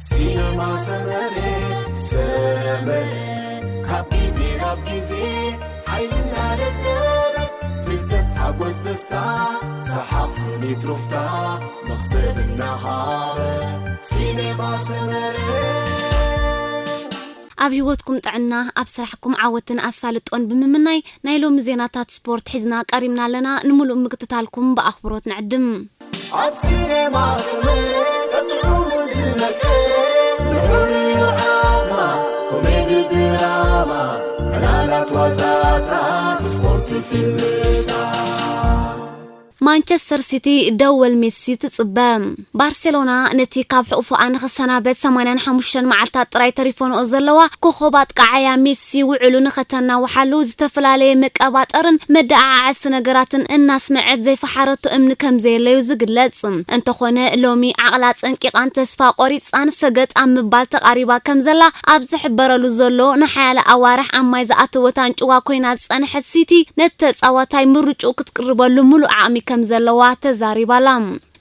ሲነማ ሰመረ፣ ሰመረ፣ ካብ ግዜ ናብ ግዜ ሓይልና ደለበ፣ ፍልጠት ሓጎስ ደስታ፣ ሰሓቕ ስኒት ሩፍታ፣ መኽሰብ እናሃበ፣ ሲነማ ሰመረ። ኣብ ህይወትኩም ጥዕና፣ ኣብ ስራሕኩም ዓወትን ኣሳልጦን ብምምናይ፣ ናይ ሎሚ ዜናታት ስፖርት ሒዝና ቀሪብና ኣለና። ንምሉእ ምክትታልኩም ብኣኽብሮት ንዕድም። ኣብ ሲኔማ ሰመረ ቀጥዑሙ ዝመቀ፣ ንዑ ንዓማ፣ ኮሜዲ ድራማ፣ ዕላላት ዋዛታት፣ ስፖርት ፊልምታት። ማንቸስተር ሲቲ ደወል ሜሲ ትጽበ። ባርሴሎና ነቲ ካብ ሕቑፎኣ ንኽሰናበት ሰማንያን ሓሙሽተን መዓልታት ጥራይ ተሪፎንኦ ዘለዋ ኮኾብ ኣጥቃዓያ ሜሲ ውዕሉ ንኸተናውሓሉ ዝተፈላለየ መቀባጠርን መደዓዓሲ ነገራትን እናስመዐት ዘይፈሓረቶ እምኒ ከም ዘየለዩ ዝግለጽ። እንተኾነ ሎሚ ዓቕላ ጸንቂቓን ተስፋ ቆሪጻን ሰገጥ ኣብ ምባል ተቓሪባ ከም ዘላ ኣብ ዝሕበረሉ ዘሎ ንሓያለ ኣዋርሕ ኣብ ማይ ዝኣተወት ኣንጭዋ ኮይና ዝጸንሐት ሲቲ ነቲ ተጻዋታይ ምርጭኡ ክትቅርበሉ ምሉእ ዓቕሚ ከም ዘለዋ ተዛሪባላ።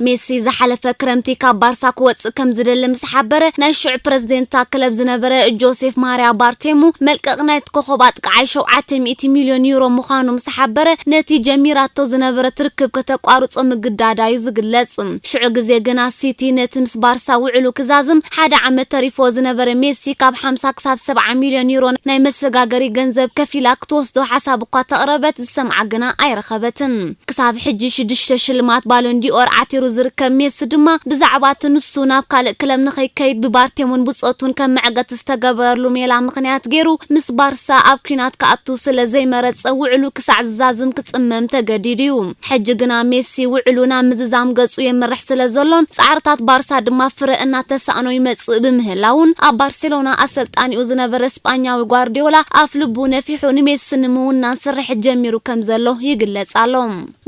ሜሲ ዝሓለፈ ክረምቲ ካብ ባርሳ ክወጽእ ከም ዝደሊ ምስ ሓበረ፣ ናይ ሽዑ ፕረዚደንት እታ ክለብ ዝነበረ ጆሴፍ ማርያ ባርቴሙ፣ መልቀቕ ናይቲ ኮኾብ ኣጥቃዓይ ሸውዓተ ሚእቲ ሚልዮን ዩሮ ምዃኑ ምስ ሓበረ፣ ነቲ ጀሚራቶ ዝነበረት ርክብ ከተቋርጾ ምግዳዳዩ ዝግለጽ። ሽዑ ግዜ ግና ሲቲ ነቲ ምስ ባርሳ ውዕሉ ክዛዝም ሓደ ዓመት ተሪፎ ዝነበረ ሜሲ ካብ ሓምሳ ክሳብ ሰብዓ ሚልዮን ዩሮ ናይ መሰጋገሪ ገንዘብ ከፊላ ክትወስዶ ሓሳብ እኳ ተቕረበት፣ ዝሰምዓ ግና ኣይረኸበትን። ክሳብ ሕጂ ሽዱሽተ ሽልማት ባሎን ዲኦር ዓቲሩ ዝርከብ ሜሲ ድማ ብዛዕባ እቲ ንሱ ናብ ካልእ ክለብ ንኸይከይድ ብባርቴሙን ብጾቱን ከም መዕገቲ ዝተገበረሉ ሜላ ምኽንያት ገይሩ ምስ ባርሳ ኣብ ኲናት ክኣቱ ስለ ዘይመረጸ ውዕሉ ክሳዕ ዝዛዝም ክጽመም ተገዲዱ እዩ። ሕጂ ግና ሜሲ ውዕሉ ናብ ምዝዛም ገጹ የምርሕ ስለ ዘሎን ጻዕርታት ባርሳ ድማ ፍረ እናተሳእኖ ይመጽእ ብምህላውን ኣብ ባርሴሎና ኣሰልጣኒኡ ዝነበረ ስጳኛዊ ጓርዲዮላ ኣፍ ልቡ ነፊሑ ንሜሲ ንምውናን ስርሒት ጀሚሩ ከም ዘሎ ይግለጽ ኣሎ።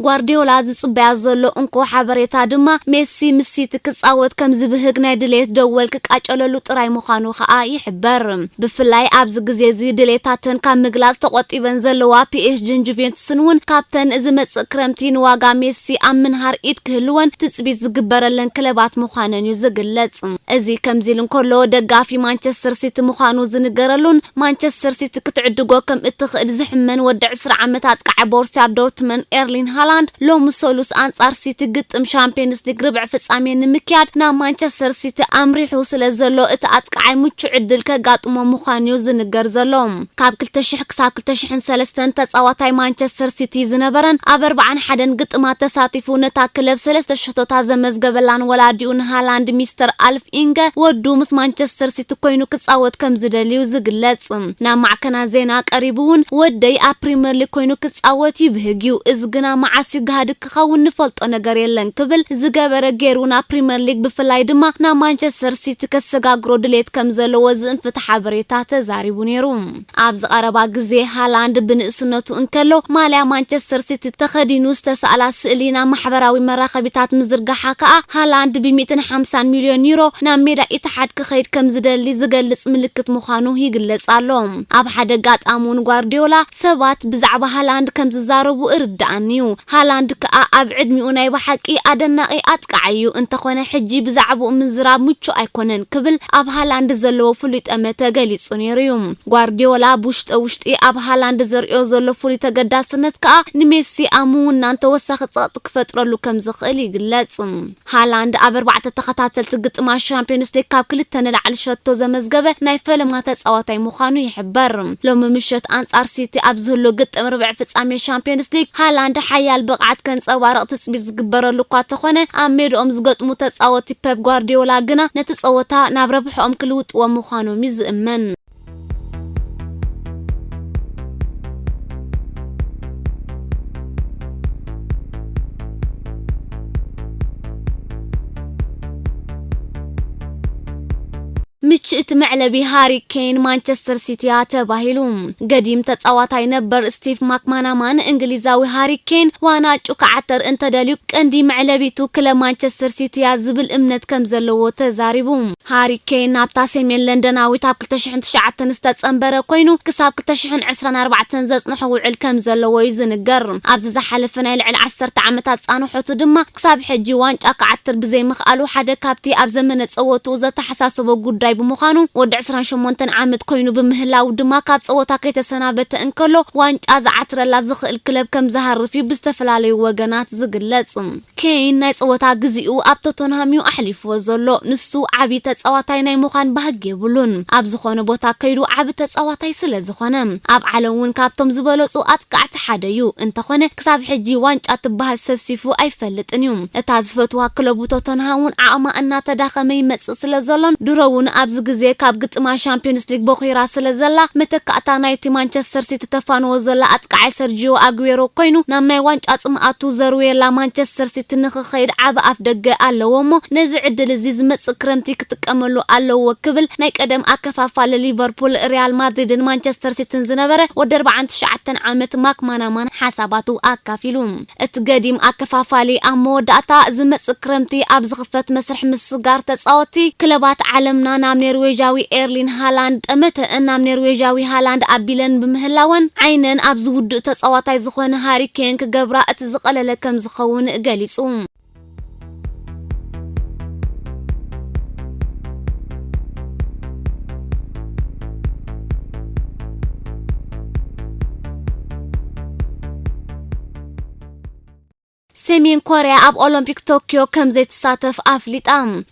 ጓርዲዮላ ዝጽበያ ዘሎ እንኮ ሓበሬታ ድማ ሜሲ ምስ ሲቲ ክጻወት ከም ዝብህግ ናይ ድሌት ደወል ክቃጨለሉ ጥራይ ምዃኑ ኸኣ ይሕበር። ብፍላይ ኣብዚ ግዜ እዚ ድሌታተን ካብ ምግላጽ ተቖጢበን ዘለዋ ፒኤስጂን ጁቬንቱስን እውን ካብተን ዝመጽእ ክረምቲ ንዋጋ ሜሲ ኣብ ምንሃር ኢድ ክህልወን ትጽቢት ዝግበረለን ክለባት ምዃነን እዩ ዝግለጽ። እዚ ከምዚ ኢሉ እንከሎ፣ ደጋፊ ማንቸስተር ሲቲ ምዃኑ ዝንገረሉን ማንቸስተር ሲቲ ክትዕድጎ ከም እትኽእል ዝሕመን ወዲ ዕስራ ዓመት ኣጥቃዓይ ቦሩስያ ዶርትመን ኤርሊን ሃላንድ ሎሚ ሰሉስ ኣንጻር ሲቲ ግጥም ሻምፒዮንስ ሊግ ርብዒ ፍጻሜ ንምክያድ ናብ ማንቸስተር ሲቲ ኣምሪሑ ስለ ዘሎ፣ እቲ ኣጥቃዓይ ምቹእ ዕድል ከጋጥሞ ምዃኑ እዩ ዝንገር ዘሎ። ካብ ክልተ ሽሕ ክሳብ ክልተ ሽሕን ሰለስተን ተጻዋታይ ማንቸስተር ሲቲ ዝነበረን ኣብ ኣርብዓን ሓደን ግጥማት ተሳቲፉ ነታ ክለብ ሰለስተ ሸቶታት ዘመዝገበላን ወላዲኡ ንሃላንድ ሚስተር ኣልፍ ኢንገ ወዱ ምስ ማንቸስተር ሲቲ ኮይኑ ክጻወት ከም ዝደልዩ ዝግለጽ። ናብ ማዕከናት ዜና ቀሪቡ እውን ወደይ ኣብ ፕሪምየር ሊግ ኮይኑ ክጻወት ይብህግ እዩ፣ እዚ ግና መዓስ እዩ ጋህዲ ክኸውን ንፈልጦ ነገር የለን ክብል ዝገበረ ገይሩ ናብ ፕሪምየር ሊግ ብፍላይ ድማ ናብ ማንቸስተር ሲቲ ከሰጋግሮ ድሌት ከም ዘለዎ ዝእንፍት ሓበሬታ ተዛሪቡ ነይሩ። ኣብዚ ቀረባ ግዜ ሃላንድ ብንእስነቱ እንከሎ ማልያ ማንቸስተር ሲቲ ተኸዲኑ ዝተሳእላ ስእሊ ናብ ማሕበራዊ መራኸቢታት ምዝርጋሓ ከኣ ሃላንድ ብ ሚእትን ሓምሳን ሚልዮን ዩሮ ናብ ሜዳ ኢትሓድ ክኸይድ ከም ዝደሊ ዝገልጽ ምልክት ምዃኑ ይግለጽ ኣሎ። ኣብ ሓደ ኣጋጣሚ እውን ጓርዲዮላ ሰባት ብዛዕባ ሃላንድ ከም ዝዛረቡ እርድኣኒ እዩ። ሃላንድ ከኣ ኣብ ዕድሚኡ ናይ ብሓቂ ኣደናቒ ኣጥቃዓይ እዩ። እንተኾነ ሕጂ ብዛዕባኡ ምዝራብ ምቹእ ኣይኮነን ክብል ኣብ ሃላንድ ዘለዎ ፍሉይ ጠመተ ገሊጹ ነይሩ እዩ። ጓርዲዮላ ብውሽጠ ውሽጢ ኣብ ሃላንድ ዘርእዮ ዘሎ ፍሉይ ተገዳስነት ከኣ ንሜሲ ኣብ ምውናን ተወሳኺ ጸቕጢ ክፈጥረሉ ከም ዝኽእል ይግለጽ። ሃላንድ ኣብ ኣርባዕተ ተኸታተልቲ ግጥማት ሻምፒዮንስ ሊግ ካብ ክልተ ንላዕሊ ሸቶ ዘመዝገበ ናይ ፈለማ ተጻዋታይ ምዃኑ ይሕበር። ሎሚ ምሸት ኣንጻር ሲቲ ኣብ ዝህሉ ግጥም ርብዒ ፍጻሜ ሻምፒዮንስ ሊግ ሃላንድ ሓያል ብቕዓት ከንጸባርቕ ትጽቢት ዝግበረሉ እኳ ተኾነ፣ ኣብ ሜድኦም ዝገጥሙ ተጻወቲ ፔፕ ጓርዲዮላ ግና ነቲ ጸወታ ናብ ረብሕኦም ክልውጥዎ ምዃኖም እዩ ዝእመን። ምችእቲ መዕለቢ ሃሪ ኬን ማንቸስተር ሲቲያ ተባሂሉ። ገዲም ተጻዋታይ ነበር ስቲቭ ማክማናማን እንግሊዛዊ ሃሪ ኬን ዋናጩ ክዓተር እንተደልዩ ቀንዲ መዕለቢቱ ክለብ ማንቸስተር ሲቲያ ዝብል እምነት ከም ዘለዎ ተዛሪቡ። ሃሪ ኬን ናብታ ሰሜን ለንደናዊት ኣብ ክልተ ሽሕን ትሽዓተን ዝተጸንበረ ኮይኑ ክሳብ ክልተ ሽሕን ዕስራን ኣርባዕተን ዘጽንሖ ውዕል ከም ዘለዎ እዩ ዝንገር። ኣብዚ ዝሓለፈ ናይ ልዕሊ ዓሰርተ ዓመታት ጻንሖቱ ድማ ክሳብ ሕጂ ዋንጫ ክዓትር ብዘይምኽኣሉ ሓደ ካብቲ ኣብ ዘመነ ጸወትኡ ዘተሓሳሰቦ ጉዳይ ብምዃኑ ወዲ ዕስራን ሸሞንተን ዓመት ኮይኑ ብምህላው ድማ ካብ ጸወታ ከይተሰናበተ እንከሎ ዋንጫ ዝዓትረላ ዝኽእል ክለብ ከም ዝሃርፍ እዩ ብዝተፈላለዩ ወገናት ዝግለጽ። ኬን ናይ ጸወታ ግዜኡ ኣብ ቶተንሃም እዩ ኣሕሊፍዎ ዘሎ። ንሱ ዓቢ ተጻዋታይ ናይ ምዃን ባህጊ የብሉን። ኣብ ዝኾነ ቦታ ከይዱ ዓቢ ተጻዋታይ ስለ ዝኾነ፣ ኣብ ዓለም እውን ካብቶም ዝበለጹ ኣጥቃዕቲ ሓደ እዩ። እንተኾነ ክሳብ ሕጂ ዋንጫ ትበሃል ሰብሲፉ ኣይፈልጥን እዩ። እታ ዝፈትዋ ክለቡ ቶተንሃም እውን ዓቕማ እናተዳኸመ ይመጽእ ስለ ዘሎን ድሮ እውን ኣብዚ ግዜ ካብ ግጥማ ሻምፒዮንስ ሊግ በኺራ ስለ ዘላ መተካእታ ናይቲ ማንቸስተር ሲቲ ተፋንዎ ዘላ ኣጥቃዓይ ሰርጂዮ ኣጉዌሮ ኮይኑ ናብ ናይ ዋንጫ ጽምኣቱ ዘርውየላ ማንቸስተር ሲቲ ንኽኸይድ ዓቢ ኣፍ ደገ ኣለዎ እሞ ነዚ ዕድል እዚ ዝመጽእ ክረምቲ ክጥቀመሉ ኣለዎ ክብል ናይ ቀደም ኣከፋፋሊ ሊቨርፑል፣ ሪያል ማድሪድን ማንቸስተር ሲቲን ዝነበረ ወዲ ኣርባዓን ትሽዓተን ዓመት ማክማናማን ሓሳባቱ ኣካፊሉ። እቲ ገዲም ኣከፋፋሊ ኣብ መወዳእታ ዝመጽእ ክረምቲ ኣብ ዝኽፈት መስርሕ ምስጋር ተጻወትቲ ክለባት ዓለምና ናብ ኔርዌጃዊ ኤርሊን ሃላንድ ጠመተአን ናብ ኔርዌጃዊ ሃላንድ ኣቢለን ብምህላወን ዓይነን ኣብዚ ውዱእ ተጻዋታይ ዝኾነ ሃሪ ኬን ክገብራ እቲ ዝቐለለ ከም ዝኸውን ገሊጹ። ሰሜን ኮርያ ኣብ ኦሎምፒክ ቶክዮ ከም ዘይትሳተፍ ኣፍሊጣ።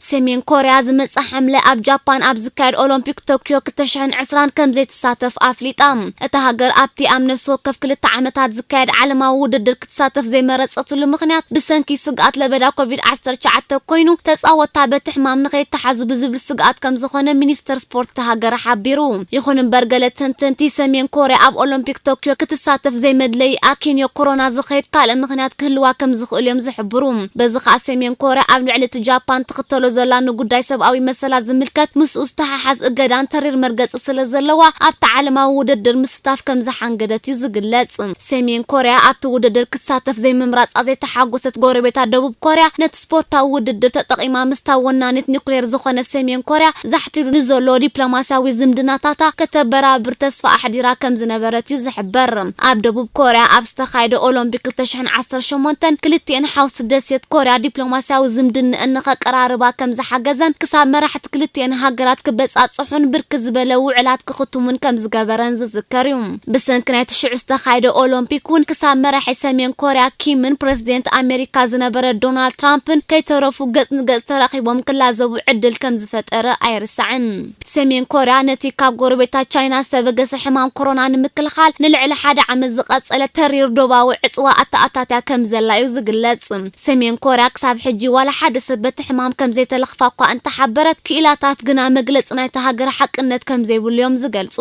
ሰሜን ኮርያ ዝመጽእ ሓምለ ኣብ ጃፓን ኣብ ዝካየድ ኦሎምፒክ ቶክዮ ክልተ ሽሕን ዕስራን ከም ዘይትሳተፍ ኣፍሊጣ። እታ ሃገር ኣብቲ ኣብ ነፍሲ ወከፍ ክልተ ዓመታት ዝካየድ ዓለማዊ ውድድር ክትሳተፍ ዘይመረጸትሉ ምኽንያት ብሰንኪ ስግኣት ለበዳ ኮቪድ ዓሰርተ ትሽዓተ ኮይኑ ተጻወትታ በቲ ሕማም ንኸይተሓዙ ብዝብል ስግኣት ከም ዝኾነ ሚኒስተር ስፖርት እታ ሃገር ሓቢሩ። ይኹን እምበር ገለ ተንተንቲ ሰሜን ኮርያ ኣብ ኦሎምፒክ ቶክዮ ክትሳተፍ ዘይመድለይኣ ኪንዮ ኮሮና ዝኸይድ ካልእ ምኽንያት ክህልዋ ከም ዝኽእል እዮም ዝሕብሩ። በዚ ኸኣ ሰሜን ኮርያ ኣብ ልዕሊ እቲ ጃፓን ትኽተሎ ዘላ ንጉዳይ ሰብኣዊ መሰላት ዝምልከት ምስኡ ዝተሓሓዝ እገዳን ተሪር መርገጺ ስለ ዘለዋ ኣብቲ ዓለማዊ ውድድር ምስታፍ ከም ዝሓንገደት እዩ ዝግለጽ። ሰሜን ኮርያ ኣብቲ ውድድር ክትሳተፍ ዘይምምራጻ ዘይተሓጎሰት ጎረቤታ ደቡብ ኮርያ ነቲ ስፖርታዊ ውድድር ተጠቒማ ምስታ ወናኒት ኒኩሌር ዝኾነ ሰሜን ኮርያ ዛሕቲሉ ንዘሎ ዲፕሎማስያዊ ዝምድናታታ ከተበራብር ተስፋ ኣሕዲራ ከም ዝነበረት እዩ ዝሕበር። ኣብ ደቡብ ኮርያ ኣብ ዝተኻየደ ኦሎምፒክ ክልተ ሽሕን ዓሰርተ ሸሞንተን ክልቲኤን ሓውሲ ደሴት ኮርያ ዲፕሎማስያዊ ዝምድንአን ንኸቀራርባ ከም ዝሓገዘን ክሳብ መራሕቲ ክልቲኤን ሃገራት ክበጻጽሑን ብርክት ዝበለ ውዕላት ክኽትሙን ከም ዝገበረን ዝዝከር እዩ። ብሰንኪ ናይቲ ሽዑ ዝተኻየደ ኦሎምፒክ እውን ክሳብ መራሒ ሰሜን ኮርያ ኪምን ፕረዚደንት ኣሜሪካ ዝነበረ ዶናልድ ትራምፕን ከይተረፉ ገጽ ንገጽ ተራኺቦም ክላዘቡ ዕድል ከም ዝፈጠረ ኣይርሳዕን። ሰሜን ኮርያ ነቲ ካብ ጎረቤታ ቻይና ዝተበገሰ ሕማም ኮሮና ንምክልኻል ንልዕሊ ሓደ ዓመት ዝቐጸለ ተሪር ዶባዊ ዕጽዋ ኣተኣታትያ ከም ዘላ እዩ ዝግለጽ። ሰሜን ኮርያ ክሳብ ሕጂ ዋላ ሓደ ሰብ በቲ ሕማም ከም ዘይተለኽፋ እኳ እንተሓበረት፣ ክኢላታት ግና መግለጺ ናይታ ሃገር ሓቅነት ከም ዘይብሉ እዮም ዝገልጹ።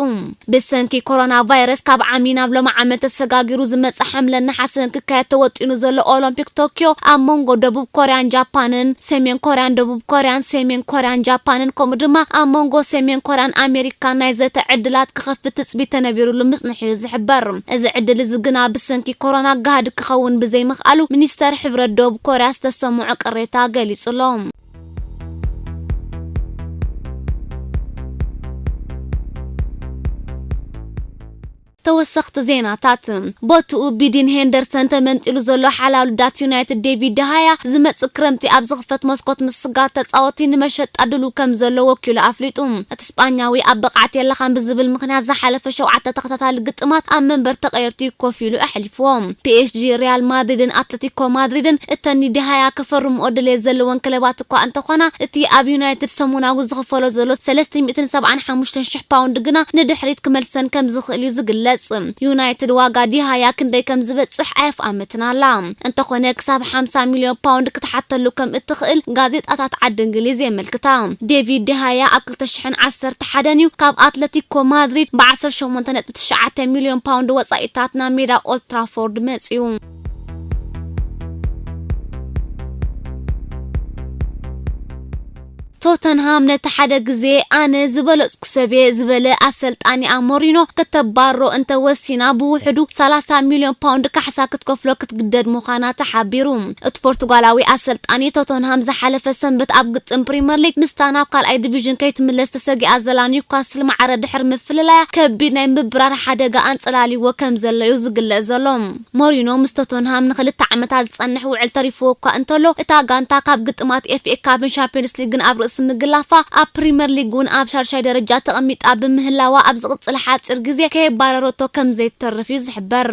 ብሰንኪ ኮሮና ቫይረስ ካብ ዓሚ ናብ ሎሚ ዓመት ተሰጋጊሩ ዝመጽእ ሓምለን ነሓሰን ክካየድ ተወጢኑ ዘሎ ኦሎምፒክ ቶክዮ ኣብ መንጎ ደቡብ ኮርያን ጃፓንን፣ ሰሜን ኮርያን ደቡብ ኮርያን፣ ሰሜን ኮርያን ጃፓንን፣ ከምኡ ድማ ኣብ መንጎ ሰሜን ኮርያን ኣሜሪካን ናይ ዘተ ዕድላት ክኸፍት ትጽቢት ተነቢሩሉ ምጽንሑ እዩ ዝሕበር። እዚ ዕድል እዚ ግና ብሰንኪ ኮሮና ጋህዲ ክኸውን ብዘይምኽኣሉ ሚኒስተር ሕብረት ደቡብ ኮርያ ዝተሰምዖ ቅሬታ ገሊጹ ኣሎ። ተወሰኽቲ ዜናታት። ቦትኡ ብዲን ሄንደርሰን ተመንጢሉ ዘሎ ሓላሉ ዳት ዩናይትድ ዴቪድ ደሃያ ዝመጽእ ክረምቲ ኣብ ዝኽፈት መስኮት ምስጋር ተጻወቲ ንመሸጣ ድሉ ከም ዘሎ ወኪሉ ኣፍሊጡ። እቲ ስጳኛዊ ኣብ ብቕዓት የለኻን ብዝብል ምኽንያት ዝሓለፈ ሸውዓተ ተኸታታሊ ግጥማት ኣብ መንበር ተቐየርቲ ኮፍ ኢሉ ኣሕሊፍዎ። ፒኤስጂ፣ ሪያል ማድሪድን ኣትለቲኮ ማድሪድን እተን ንደሃያ ክፈርምኦ ድሌት ዘለወን ክለባት እኳ እንተኾና፣ እቲ ኣብ ዩናይትድ ሰሙናዊ ዝኽፈሎ ዘሎ ሰለስተ ሚእትን ሰብዓን ሓሙሽተን ሽሕ ፓውንድ ግና ንድሕሪት ክመልሰን ከም ዝኽእል እዩ ዝግለጽ። ዩናይትድ ዋጋ ዲሃያ ክንደይ ከም ዝበጽሕ ኣየፍኣመትን ኣላ። እንተኾነ ክሳብ ሓምሳ ሚልዮን ፓውንድ ክትሓተሉ ከም እትኽእል ጋዜጣታት ዓዲ እንግሊዝ የመልክታ። ዴቪድ ዲሃያ ኣብ ክልተ ሽሕን ዓሰርተ ሓደን እዩ ካብ ኣትለቲኮ ማድሪድ ብዓሰርተ ሸሞንተ ነጥቢ ትሽዓተ ሚልዮን ፓውንድ ወጻኢታት ናብ ሜዳ ኦልትራፎርድ መጺኡ። ቶተንሃም ነቲ ሓደ ግዜ ኣነ ዝበለጽኩ ሰብየ ዝበለ ኣሰልጣኒኣ ሞሪኖ ከተባርሮ እንተወሲና፣ ብውሕዱ ሰላሳ ሚልዮን ፓውንድ ካሕሳ ክትከፍሎ ክትግደድ ምዃና ተሓቢሩ። እቲ ፖርቱጋላዊ ኣሰልጣኒ፣ ቶተንሃም ዝሓለፈ ሰንበት ኣብ ግጥም ፕሪምየር ሊግ ምስታ ናብ ካልኣይ ዲቪዥን ከይትምለስ ተሰጊኣ ዘላ ኒውካስል ማዕረ ድሕሪ ምፍልላያ፣ ከቢድ ናይ ምብራር ሓደጋ ኣንጸላልይዎ ከም ዘሎ እዩ ዝግለጽ ዘሎ። ሞሪኖ ምስ ቶተንሃም ንኽልተ ዓመታት ዝጸንሕ ውዕል ተሪፍዎ እኳ እንተሎ፣ እታ ጋንታ ካብ ግጥማት ኤፍ ኤ ካፕን ሻምፒዮንስ ሊግን ኣብ ርእሲ ምግላፋ፣ ኣብ ፕሪምየር ሊግ እውን ኣብ ሻድሻይ ደረጃ ተቐሚጣ ብምህላዋ፣ ኣብ ዝቕጽል ሓጺር ግዜ ከየባረረቶ ከም ዘይትተርፍ እዩ ዝሕበር።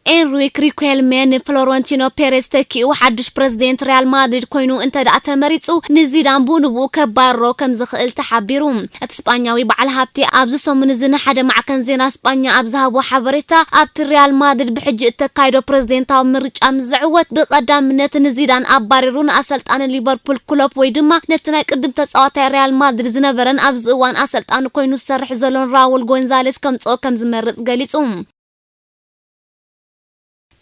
ኤንሪክ ሪኩዌልሜ ንፍሎረንቲኖ ፔሬዝ ተኪኡ ሓድሽ ፕረዚደንት ሪያል ማድሪድ ኮይኑ እንተ ደኣ ተመሪጹ፣ ንዚዳን ብኡ ንብኡ ከባርሮ ከም ዝኽእል ተሓቢሩ። እቲ ስጳኛዊ በዓል ሃብቲ ኣብዚ ሰሙን እዚ ንሓደ ማዕከን ዜና ስጳኛ ኣብ ዝሃቦ ሓበሬታ፣ ኣብቲ ሪያል ማድሪድ ብሕጂ እተካይዶ ፕረዚደንታዊ ምርጫ ምስ ዝዕወት፣ ብቐዳምነት ንዚዳን ኣባሪሩ ንኣሰልጣኒ ሊቨርፑል ክሎፕ ወይ ድማ ነቲ ናይ ቅድም ተጻዋታይ ሪያል ማድሪድ ዝነበረን ኣብዚ እዋን ኣሰልጣኒ ኮይኑ ዝሰርሕ ዘሎን ራውል ጎንዛሌስ ከምጽኦ ከም ዝመርጽ ገሊጹ።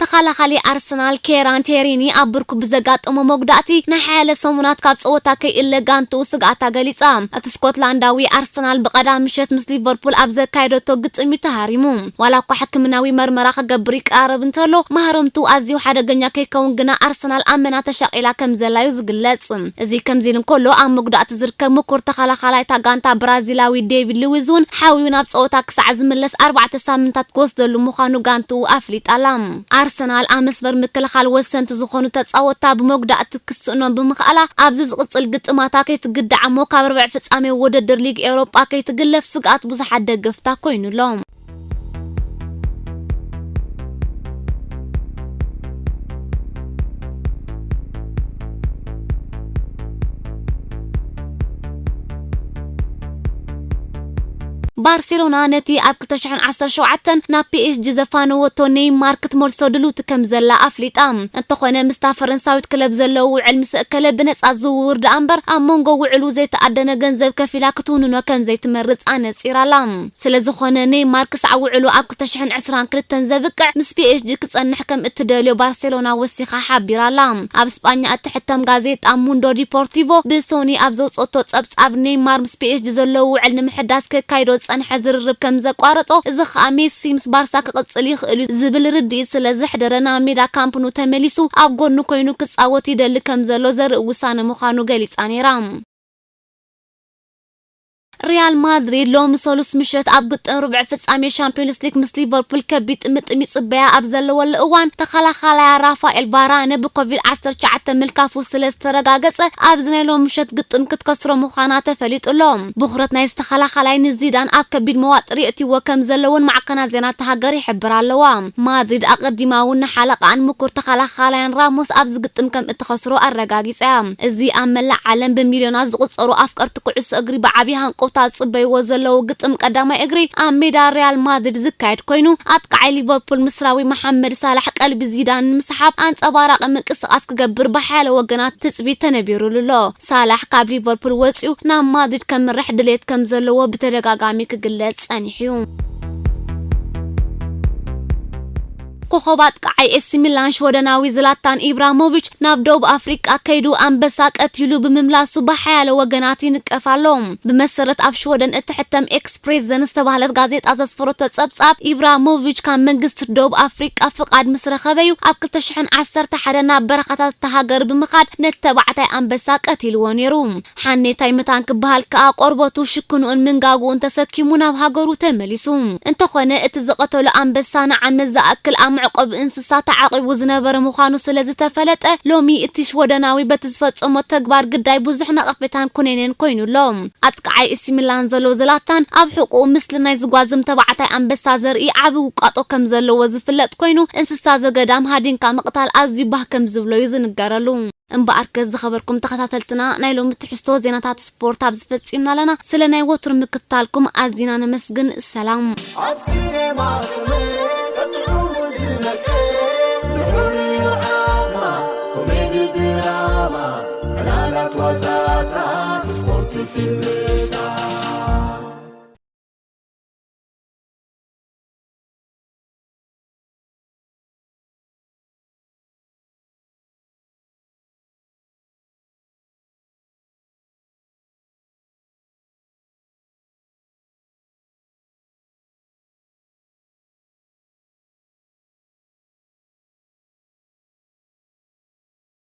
ተኸላኻሊ ኣርሰናል ኬራን ቴሪኒ ኣብ ብርኩ ብዘጋጠሞ መጉዳእቲ ንሓያለ ሰሙናት ካብ ጸወታ ከይእለ ጋንትኡ ስግኣታ ገሊጻ። እቲ ስኮትላንዳዊ ኣርሰናል ብቐዳም ምሸት ምስ ሊቨርፑል ኣብ ዘካየደቶ ግጥም እዩ ተሃሪሙ። ዋላ እኳ ሕክምናዊ መርመራ ክገብር ይቀራረብ እንተሎ፣ ማህረምቱ ኣዝዩ ሓደገኛ ከይከውን ግና ኣርሰናል ኣመና ተሻቒላ ከም ዘላ እዩ ዝግለጽ። እዚ ከምዚ ኢሉ እንከሎ፣ ኣብ መጉዳእቲ ዝርከብ ምኩር ተኸላኻላይ እታ ጋንታ ብራዚላዊ ዴቪድ ሉዊዝ እውን ሓውዩ ናብ ጸወታ ክሳዕ ዝምለስ ኣርባዕተ ሳምንታት ክወስደሉ ምዃኑ ጋንትኡ ኣፍሊጣ ኣላ። ኣርሰናል ኣብ መስመር ምክልኻል ወሰንቲ ዝኾኑ ተጻወትታ ብመጉዳእቲ ክስእኖም ብምኽኣላ፣ ኣብዚ ዝቕጽል ግጥማታ ከይትግዳዕ እሞ ካብ ርብዕ ፍጻሜ ውድድር ሊግ ኤውሮጳ ከይትግለፍ ስግኣት ብዙሓት ደገፍታ ኮይኑ ኣሎ። ባርሴሎና ነቲ ኣብ ክልተ ሽሕን ዓሰርተ ሸውዓተን ናብ ፒ ኤስ ጂ ዘፋነወቶ ኔይማር ክትመልሶ ድልውቲ ከም ዘላ ኣፍሊጣ። እንተኾነ፣ ምስታ ፈረንሳዊት ክለብ ዘለዎ ውዕል ምስ ኣከለ፣ ብነጻ ዝውውር ደኣ እምበር ኣብ መንጎ ውዕሉ ዘይተኣደነ ገንዘብ ከፊላ ክትውንኖ ከም ዘይትመርጽ ኣነጺራ ኣላ። ስለ ዝኾነ፣ ኔይማር ክሳዕ ውዕሉ ኣብ ክልተ ሽሕን ዕስራን ክልተን ዘብቅዕ ምስ ፒ ኤስ ጂ ክጸንሕ ከም እትደልዮ ባርሴሎና ወሲኻ ሓቢራ ኣላ። ኣብ ስጳኛ እትሕተም ጋዜጣ ሙንዶ ዲፖርቲቮ ብሶኒ ኣብ ዘውጽኦቶ ጸብጻብ፣ ኔይማር ምስ ፒ ኤስ ጂ ዘለዎ ውዕል ንምሕዳስ ከካይዶ ዝጸንሐ ዝርርብ ከም ዘቋረጾ፣ እዚ ኸኣ ሜሲ ምስ ባርሳ ክቕጽል ይኽእል እዩ ዝብል ርድኢት ስለ ዘሕደረ፣ ናብ ሜዳ ካምፕ ኑ ተመሊሱ ኣብ ጎድኑ ኮይኑ ክጻወት ይደሊ ከም ዘሎ ዘርኢ ውሳነ ምዃኑ ገሊጻ ነይራ። ሪያል ማድሪድ ሎሚ ሰሉስ ምሸት ኣብ ግጥም ርብዕ ፍጻሜ ሻምፒዮንስ ሊግ ምስ ሊቨርፑል ከቢድ ጥምጥም ይጽበያ ኣብ ዘለወሉ እዋን፣ ተኸላኻላያ ራፋኤል ቫራነ ብኮቪድ ዓሰርተ ትሽዓተ ምልካፉ ስለ ዝተረጋገጸ፣ ኣብዚ ናይ ሎሚ ምሸት ግጥም ክትከስሮ ምዃና ተፈሊጡ ኣሎ። ብኹረት ናይዚ ተኸላኻላይ ንዚዳን ኣብ ከቢድ መዋጥር የእትይዎ ከም ዘለውን ማዕከናት ዜና እታ ሃገር ይሕብራ ኣለዋ። ማድሪድ ኣቐዲማ እውን ንሓለቓኣን ምኩር ተኸላኻላያን ራሞስ ኣብዚ ግጥም ከም እትኸስሮ ኣረጋጊጻ እያ። እዚ ኣብ መላእ ዓለም ብሚልዮናት ዝቑጸሩ ኣፍቀርቲ ኩዕሶ እግሪ ብዓቢ ሃንቀውታ ዝጽበይዎ ዘለዉ ግጥም ቀዳማይ እግሪ ኣብ ሜዳ ሪያል ማድሪድ ዝካየድ ኮይኑ፣ ኣጥቃዓይ ሊቨርፑል ምስራዊ መሓመድ ሳላሕ ቀልቢ ዚዳን ንምስሓብ ኣንጸባራቒ ምንቅስቓስ ክገብር ብሓያለ ወገናት ትጽቢት ተነቢሩሉ ኣሎ። ሳላሕ ካብ ሊቨርፑል ወጺኡ ናብ ማድሪድ ከምርሕ ድሌት ከም ዘለዎ ብተደጋጋሚ ክግለጽ ጸኒሑ እዩ። ኮኸብ ኣጥቃዓይ ኤሲ ሚላን ሽወደናዊ ዝላታን ኢብራሞቪች ናብ ደቡብ ኣፍሪቃ ከይዱ ኣንበሳ ቀቲሉ ብምምላሱ ብሓያለ ወገናት ይንቀፍ ኣሎ። ብመሰረት ኣብ ሽወደን እትሕተም ኤክስፕሬዘን ዝተባህለት ጋዜጣ ዘስፈረቶ ጸብጻብ፣ ኢብራሞቪች ካብ መንግስቲ ደቡብ ኣፍሪቃ ፍቓድ ምስ ረኸበ እዩ ኣብ ክልተ ሽሕን ዓሰርተ ሓደ ናብ በረኻታት እታ ሃገር ብምኻድ ነቲ ተባዕታይ ኣንበሳ ቀቲልዎ ነይሩ። ሓኔታይ መታን ክበሃል ከኣ ቆርበቱ፣ ሽክንኡን ምንጋግኡን ተሰኪሙ ናብ ሃገሩ ተመሊሱ። እንተኾነ፣ እቲ ዝቐተሎ ኣንበሳ ንዓመት ዝኣክል ኣብ መዕቆቢ እንስሳ ተዓቒቡ ዝነበረ ምዃኑ ስለ ዝተፈለጠ፣ ሎሚ እቲ ሽወደናዊ በቲ ዝፈጸሞ ተግባር ግዳይ ብዙሕ ነቐፌታን ኩነኔን ኮይኑ ኣሎ። ኣጥቃዓይ ኤሲ ሚላን ዘሎ ዝላታን ኣብ ሕቖኡ ምስሊ ናይ ዝጓዝም ተባዕታይ ኣንበሳ ዘርኢ ዓቢ ውቃጦ ከም ዘለዎ ዝፍለጥ ኮይኑ፣ እንስሳ ዘገዳም ሃዲንካ ምቕታል ኣዝዩ ባህ ከም ዝብሎ እዩ ዝንገረሉ። እምበኣርከስ ዝኸበርኩም ተኸታተልትና፣ ናይ ሎሚ ትሕዝቶ ዜናታት ስፖርት ኣብዚ ፈጺምና ኣለና። ስለ ናይ ወትሩ ምክትታልኩም ኣዚና ነመስግን። ሰላም። ኣብ ሲኔማ ስምዒት ጥዑሙ ዝመቅር ልዑል እዩ ዓቕማ። ኮሜዲ፣ ድራማ፣ ዕላላት፣ ዋዛታት፣ ስፖርት፣ ፊልምታት።